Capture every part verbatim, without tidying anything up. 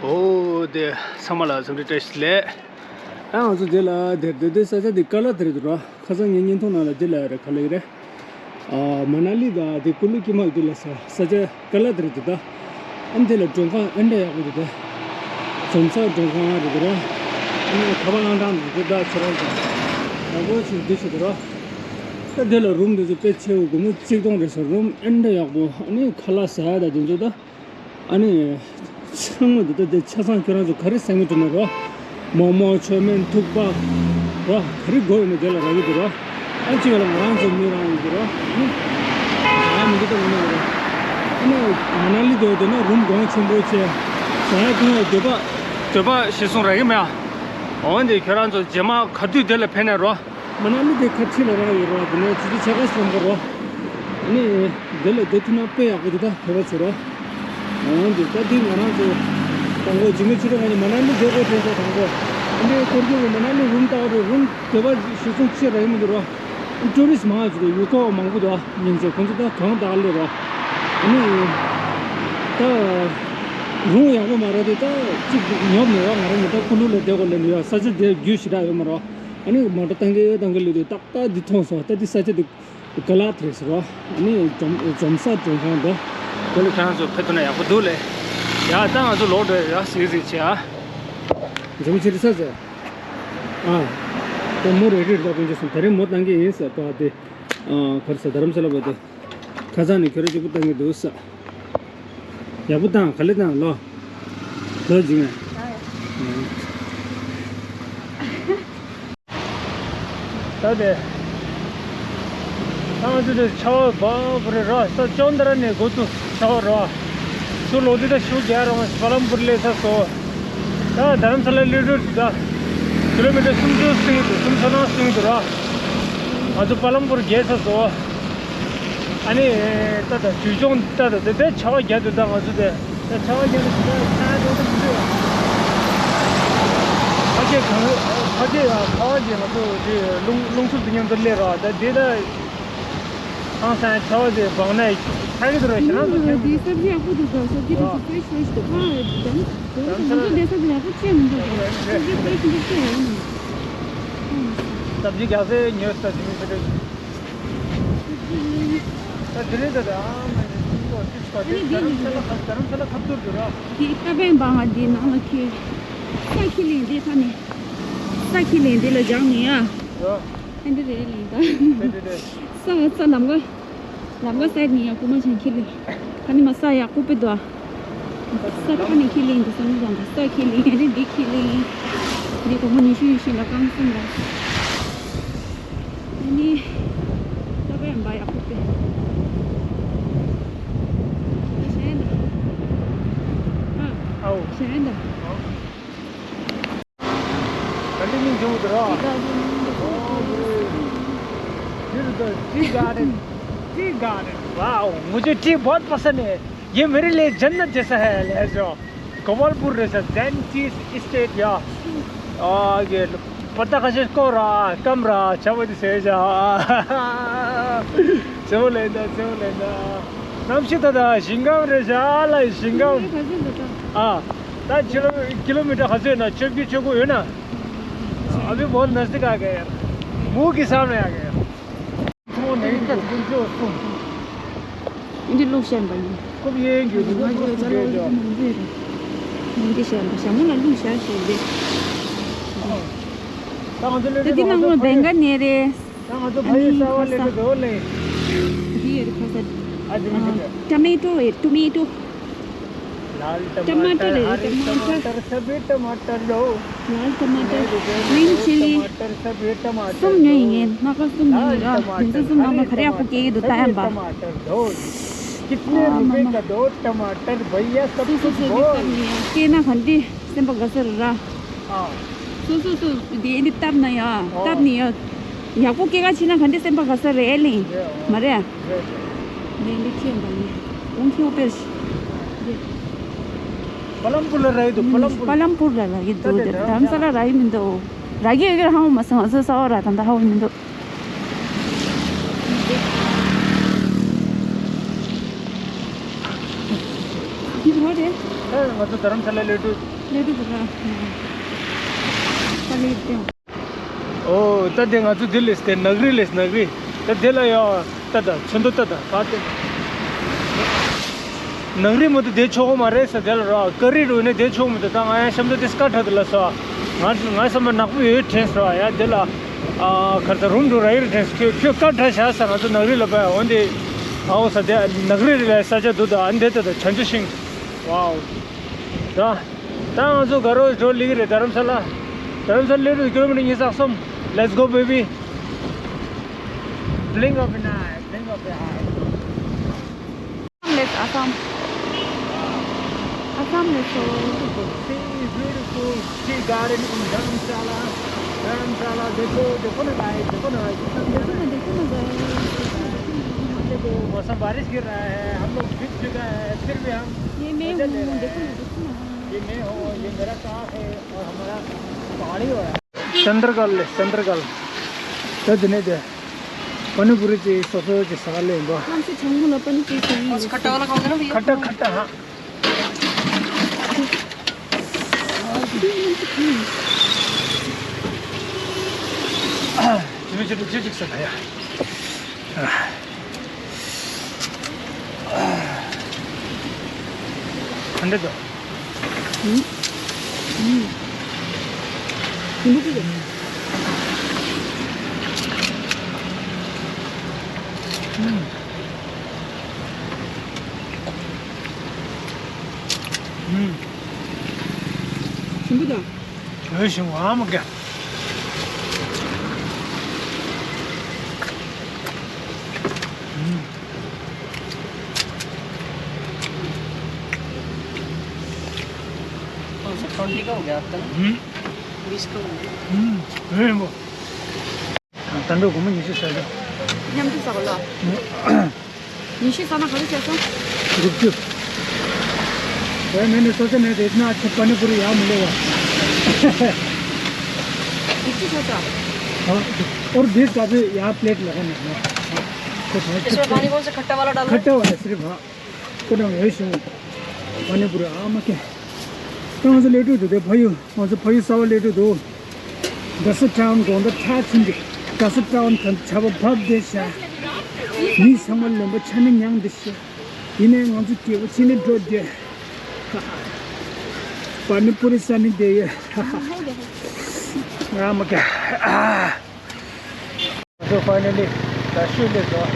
ཨོ་དེ་ཚང་མ་ལ་འཚམས་འདྲི་བཀྲ་ཤིས་བདེ་ལེགས། ཨ་ང་ཚོ་དེ་ལ་དེར་སྡོད་དེ་ས་ཆ་དེ་ཀ་ལ་དེར་འདུག་ར། ཁ་སང་ངའི་བརྙན་ཐུང་ནང་ལ་དེ་ལ་རེད་ག་ལེ་རེད། ཨ་མ་ན་ལི་དང་དེ་ཀུ་ལུ་ཀི་མ་དེ་ལ་ས་ས་ཆ་ཀ་ལ་དེར་འདུག་ད། ཨ་ནི་དེ་ལ་མགྲོན་ཁང་ཨེ་འདྲ་ཡག་པོ་འདུག་ད། འཛོམས་ས་མགྲོན་ཁང་རེད་འདུག་ར། ཨ་ནི་ཁ་པར་ཨང་གྲངས་ནང་དེ་ད་ཁྱེད་རང་ཚོ་ཡག་པོ་ཞིག་འདུག་ཞིག་འདུག་ར། ད་དེ་ལ་རུམ་དེ་ཚོ་དཔེ་ཆེ་བོ་སྒོར་མོ་གཅིག་སྟོང་རེད་ས། རུམ་ཨེ་འདྲ་ཡག་པོ། ཨ་ནི་ཁ་ལག་ཟ་ཡ་ད་དེ་ཚོ་ད། ཨ་ནི། ཚང་མ་འདི་ལྟ་དེ་ཆ་ཚང་ཁྱོད་རང་ཚོ་ག་རེ་ཟ་གི་འདུག་ན་རོ། མོག་མོག་མཆོད་མེ་ཐུག་པ། རོ། ག་རེ་དགོས་ཡོད་ན་དེ་ལ་རག་གི་འདུག་རོ། ཨ་གཅིག་ལ་ང་རང་ཚོ་མི་རང་ཡིན་འདུག་རོ། ཨ་མི་འདི་ལྟ་མི་ནུས་རོ། ཨ་ནི་མ་ན་ལི་དེ་འདུག་ན་རུམ་གོང་ཆེན་པོ་ཆེ། ཟ་ཡ་འཐུང་ཡ་འདོད་པ། འདོད་པ་གཞིར་བཟུང་རག་གི་མེད་ཨ། འོན་ཏེ་ཁྱོད་རང་ཚོ་རྗེས་མ་ག་དུས་དེ་ལ་ཕེབས་ན་རོ། མ་ན་ལི་དེ་ཁ་ཁྲིད་ལ་རག་ཡོད་རོ། དེ་ནས་ཆུ་ཚོད་ཕྱེད་ཀ་ཙམ་གོ་རོ། ཨ་ནི། དེ་ལ་སྡོད་ཐུབ་ན་དཔེ་ཡག་པོ་འདུག་ད་བོད་པ་ཚོ་རོ། འོན་ཏེ་ད་དེ་ང་རང་ཚོ་དང་པོ་ཇི་མི་ཆུ་ཚོད་ང་ནི་མ་ན་ལི་བསྡད་དགོས་དྲན་སོང་། དང་པོ་ཨ་ནི་སྐོར་རྒྱུག་གི་མ་ན་ལི་རུམ་ལྟ་བུ་རུམ་བོད་པ་གཞིར་བཟུང་ཅི་རག་གི་མི་འདུག་རོ། ཊུ་རི་སི་མང་ཆེ་ཡུལ་སྐོར་བ་མང་པོ་འདུག་ཨ། ཉིན་མཚན་ཁོང་ཚོ་ད་གང་ལྟར་ལས་རོ། ཨ་ནི། ད། རུམ་ཡག་པོ་མ་རག་དུས་ད་གཅིག་ཉོབ་ནས་ཡོད། ང་རང་ཉིད་ད་ཀུ་ལུ་ལ་བསྡད་དགོས་ལས་ནས་ཡོད། ས་ཆ་དེ་རྒྱུས་ཞེ་དྲག་ཡོད་མ་རོ། ཨ་ནི་མོ་ཊ་བཏང་གི་བཏང་གི་ལས་དུས་ཏག་ཏག་འདི་མཐོང་སོང་། ད་འདི་ས་ཆ་འདི་ག་ལ་དེ་རེད་ཟེར་བ། ཨ་ནི་འཛོམས་འཛོམས་ས་མགྲོན་ཁང་འདུག་དེ་ལ་ཁྱེད་རང་ཚོ་ཕེབས་ཐུབ་ན་ཡག་པོ་འདུག་ལས། ཡ་ད་ང་ཚོ་ལོག་འགྲོ་ཡ། གཟིགས་གཟིགས་བྱེད་ཨ། འཛོམས་ཆེ་རེད་ས་ཟེར། ཨ། ད་མོ་རེ་རེ་རེ་ད་དཀོན་མཆོག་གསུམ་ད་རེས་མོ་བཏང་གི་ཡིན་ཟེར་བ་དེ། ཨ་ག་རེ་ཟེར་རྡ་རམ་ས་ལ་བ་དེ། ཁ་སང་ནས་ཁྱོད་རང་གཅིག་པུ་བཏང་གི་འདུག་ས། ཡག་པོ་བཏང་། ག་ལེ་བཏང་ལོ། ལོ་ཇི་ང་། ད་དེ། ང་ཚོ་དེ་ཆར་པ་འབབ་པ་རེད་ར། ས་ཅོན་ཏ་ར་ནས་འགོ་ཚུགས་ཆར་པ་ར། ཚུར་ལོག་དུས་ད་ཤུགས་རྒྱག་རང་པ་ལམ་པུར་སླེབས་ཚར་སོང་། ད་རྡ་རམ་ས་ལ་སླེབས་དུས་ད། ཀི་ལོ་མི་ཊར་སུམ་ཅུ་སོ་གཅིག་འདུག་སུམ་ཅུ་སོ་ལྔ་སོ་གཅིག་འདུག་ར། ང་ཚོ་པ་ལམ་པུར་བརྒལ་ཚར་སོང་། ཨ་ནི། ད་ད་བྱུས་སྐྱོང་ད་ད་དེ་དེ་ཆར་པ་རྒྱག་དུས་ད་ང་ཚོ་དེ། ད་ཆར་པ་རྒྱག་དུས་ད་ཆར་པ་རྒྱག་དུས་ཚུད། ཕ་གི་གང་ཕ་གི་ཡང་ཁ་བ་ཅན་ང་ཚོ་དེ་རླུང་རླུང་འཚུབ་དེ་མཉམ་དུ་སླེབས་ར། ད་དེ་ད་ཧང་སང་ཆར་པ་དེ་སྦང་ན་ཆགས་ཀྱི་འདུག་ར། ཁྱེད་རང་ཚོ་ཁྱེད་རང་ཚོ། སབ་ཇི་ཡག་པོ་འདུག་ག་སབ་ཇི་དེ་ཚོ་ཧྥེ་ཤི་ཧྥེ་ཤི་འདུག་ཨ་དམ་དམ་ཚོ་ལས་ས་དེ་ཡག་པོ་ཅི་ཡང་མི་འདུག་ག་སབ་ཇི་ཧྥེ་ཤི་འདུག་ཅི་ཡང་མི་འདུག་སབ་ཇི་རྒྱག་སའི་ཉོས་ས་དེ་མི་ཚེ་ག་ད་དེ་རིང་ད་ད་ཨ་མ་ནི་ཅི་ལོ་ཅི་ཆོག་དེ་ཨ་ནི་དེ་རྡ་རམ་ས་ལ་ཁ་རྡ་རམ་ས་ལ་ཁ་ཐུར་དུ་ར། དེ་ཀ་བན་བང་ང་དེ་ནང་ལ་ཁེལ། ས་ཁེ་ལེན་དེ་ཁ་ནས། ས་ཁེ་ལེན་དེ་ལ་བཞག་ནས་ཡ། ཡ། ཨ་འདི་རེད་ལེན་ད། དེ་དེ་དེ། ས་ས་ལམ་ག་ལམ་ག་སའིད་ནས་ཡ་ཀུ་མ་ཆན་ཁེ་ལེན། ཁ་ནས་མ་ས་ཡག་པོ་པེ་དོ། ས་ཁ་ནས་ཁེ་ལེན་དེ་ས་མི་བཟང་ད་ས་ཁེ་ལེན་ཨ་ནི་འདི་ཁེ་ལེན། འདི་སྒོར་མོ་ཉི་ཤུ་ཉི་ཤུ་ལ་རྐང་གསུམ་ལ། ཨ་ནི། ད་བས་འབའ་ཡག་པོ་པེ། ད་གཞན་ད། ཨ། ཨའོ། གཞན་ད། ག་འདྲ་མིན་བྱུང་འདུག་ར། འདི་རུ་ད་ཏི་གར་ཌན། ཏི་གར་ཌན། वाओ, मुझे टी बहुत पसंद है। ये मेरे लिए जन्नत जैसा है, लहजो। गोपालपुर रहे सर, जैन टी एस्टेट या। आ, ये पता कसे को रहा, कम रहा, अच्छा वो से जा। चलो लेंदा, चलो लेंदा। नाम से दादा, सिंगम रहे जा, ला सिंगम। हाँ। ད་ཁྱི་ལོ་ཀི་ལོ་མི་ཊར་ག་ཚོད་ཡོད་ན། བཅོ་བརྒྱད་བཅུ་དགུ་ཡོད་ན། अभी बहुत नजदीक आ गया यार। मुंह के सामने आ गया यार। འདི་བླུགས་བཞག་པ་ཡིན། ང་ཚོས་ཅ་ལག་མང་པོ་ཡོད་རེད། མང་པོ་བཞག་པ་ཞྭ་མོ་ལ་བླུགས་བཞག་ཞེས་རེད། ད་འདི་ནང་ལ་བེང་ག་ནས་རེད། ད་ང་ཚོ་ཕ་ཡུལ་གསར་པ་སླེབས་འགྲོ་ལེ། འདི་ཡོད་རེད་ཁ་ས། ཨ་ཇི་མ་ཇི་མ། ཊོ་མེ་ཊོ་རེད། ཊོ་མེ་ཊོ། लाल टमाटर, टमाटर, हरे टमाटर, टमाटर, सभी टमाटर लो। लाल टमाटर, ग्रीन चिली। टमाटर, सभी टमाटर। གསུམ་ཉོས་ཡིན། སྣ་ཁ་གསུམ་ཉོས་ཡིན་ར། དེ་ཚོ་གསུམ་ནང་ལ་ག་རེ་ཡག་པོ་སྐྱེ་གི་འདུག་ལྟ་ཡམ་པ། टमाटर दो। कितने रुपए का दो टमाटर भैया, सब कुछ बोल। སྐྱེས་ན་ག་འདྲ་སེམས་པ་དགའ་ས་རེད་ར། ཨ། སོ་སོ་སོ་དེ་འདི་བཏབ་ན་ཡ། ཨོ། བཏབ་ནི་ཡ། ཡག་པོ་སྐྱེ་ག་ཕྱིན་ན་ག་འདྲ་སེམས་པ་དགའ་ས་རེད་ཨེ་ལིང་། རེད་ཨོ། མ་རེད། རེད་རེད། འདི་འདི་ཁྱེད་འདྲ་ནི་གོང་ཁྱེད་པེར་ཤི། པ་ལམ་པུར་ལ་ར་ཡི་འདུག་པ་ལམ་པུར། པ་ལམ་པུར་ལ་ར་ཡི་འདུག་ད་དེ་རྡ་རམ་ས་ལ་ར་ཡི་མི་འདུག་ར་གི་ཡོད་གི་ར་ཧང་མ་སང་ང་ཚོ་ས་འོག་ར་ད་ད་ཧང་མི་འདུག་འདི་བོ་རེད། ཨེ་ང་ཚོ་རྡ་རམ་ས་ལ་སླེབས་དུས། ལས་དུ་ག་ར། ད་ལས་དུ། ཨོ། ད་དེ་ང་ཚོ་འདི་ལས་དེ་ནག་རི་ལས་ནག་རི། ད་དེ་ལ་ཡ་ད་ད་ཚོན་མདོག་ད་ད་ག་དེ། ནག་རི་མོ་དེ་དེ་ཆོག་གོ་མ་རེད་ས་དེ་ལ་ར་ཀ་རི་རུ་ནས་དེ་ཆོག་མི་དེ། ད་ང་ཡ་ཤམ་དུ་དེ་སྐད་ཁྲ་དེ་ལ་ས། ང་ང་བསམ་པ་ནག་པོ་ཡོད་དྲན་ས་ར་ཡ་དེ་ལ། ཨ་ཁར་ད་རུམ་འགྲོ་ར་ཡོད་དྲན་ས། ཁྱོད་ཁྱོད་སྐད་ཁྲ་བཞག་ས། ང་ཚོ་ནག་རི་ལ་པ་འོན་ཏེ། ཨའོ་ས་དེ་ནག་རི་རི་ལ་ས་ཆ་དུ་ད་ཨ་འདེ་ད་ད་བྱང་ཆུ་ཤིང་། ཝའོ། ད་ད་ང་ཚོ་ག་རོ་འགྲོ་ལི་གི་རེད། རྡ་རམ་ས་ལ། རྡ་རམ་ས་ལ་ལེ་རུ་ཀི་ལོ་མི་ཊར་ཉི་ཤུ་རྩ་གསུམ། Let's go, baby. Blink of an eye, blink of an eye. Let's Assam. Assam, let's go. Beautiful tea, beautiful tea garden in Dharamshala. Dharamshala, देखो, देखो ना guys, देखो ना guys. देखो ना, देखो ना guys. देखो ना, देखो ना. देखो, मौसम बारिश गिर रहा है, हम लोग भीग चुका है, फिर भी हम ये मैं मजा ले हूँ, रहे हैं। देखो ना, देखो ना. ये मैं हूँ, ये मेरा साथ है और हमारा पहाड़ी हो रहा है. चंद्रकल, चंद्रकल. ད་དེ་ནས་དེ་པ་ནི་པུ་རི་ཅིག་སོ་སོ་ཅིག་ཟ་ག་སླེབས་ཡིན་པ། ཁམས་སུ་ཆང་ཁུ་ལ་པ་ནི་ཅིག་ཟ་ཡིན། खट्टा वाला खाओगे ना भैया? खट्टा, खट्टा, हाँ. ཁྱེད་མི་ཁྱེད་ཁྱེད་ཅིག་ཟ་ད་ཡ། ཨ་འདྲ་དོ། ཨུམ། ཨུམ། ཞིམ་པོ་ཅིག་རེད། ཨུམ། ཨུམ། ཞིམ་པོ་དང་། འོད་ཞིང་བ་མ་ག कौन सा ट्वेंटी का हो गया आपका ना? हम्म। बीस का हो गया। हम्म। ད་འགྲོ་སྒོར་མོ་ཉི་ཤུ་ཟ་ཤོག་མཉམ་དུ་ཟ་གོ་ལ། ཉི་ཤུ་ཟ་ན་ག་ཚོད་བྱས་སོང་། དགུ་བཅུ། ཨེ་མེད་ནས་སོ་སོ་ནས་རེད་ན་ཁྱོད་པ་ནི་པུ་རི་ཡག་མི་ལེ་བ། དགུ་བཅུ་ཟ་ས། ཨ། और बीस का भी यहाँ प्लेट लगा ना। इसमें पानी कौन सा खट्टा वाला डालना है? खट्टा वाला सिर्फ, हाँ। को ना है सो। पानी पूरी आम के। तो वहाँ से लेटू दो, भाई, वहाँ से भाई साहब लेटू दो। दस टाउन को अंदर था छिंदे। दस टाउन था छापा भाप दे सा। नी समझ लो, बच्चा ने न्यांग दे सा। इन्हें वहाँ से केवल चीनी ड्रॉप दे। पानी पूरी सानी दे ये। आम के। So finally, ད་ཤོད་ལེ་སོ། ཨ།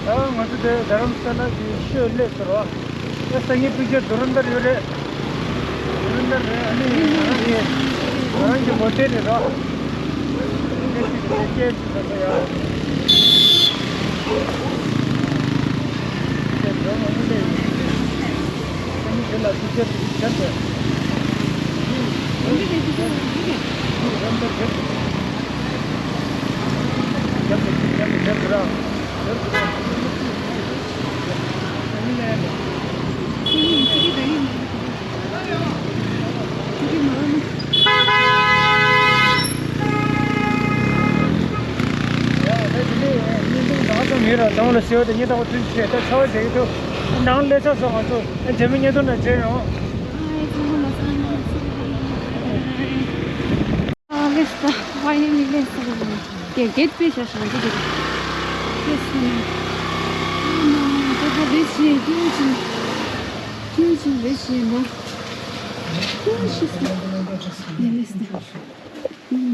ད་ང་ཚོ་དེ་རྡ་རམ་ས་ལ་གི་ཤོད་ལེ་ཟེར་བ། ད་སང་ཉིན་པིག་ཅར་དུ་རན་དར་ཡོད་རེད། དུ་རན་དར་རེད། ཨ་ནི་ང་རང་གི་ང་རང་གི་མོ་ཊ་རེད་རོ། ཁྱེད་ཀྱི་ཁྱེད་ཀྱི་ཁྱེད་ཀྱི་ཁྱེད་ཀྱི་ཡ། དེ་འགྲོ་མ་མི་ལེ། ཨ་ལེ་ས། ཕ་ཡི་ལི་ལེ་ས། གེ་གེད་པེ་ཤ་ཤ་གེ་གེད། ལེ་ས་ན། ཨ་མ་ད་ད་ལེ་ཤི་ཏུ་ཅིན་ཏུ་ཅིན་ལེ་ཤི་ན། ཏུ་ཤི་སི། ལེ་ལེ་ས། ཨུམ།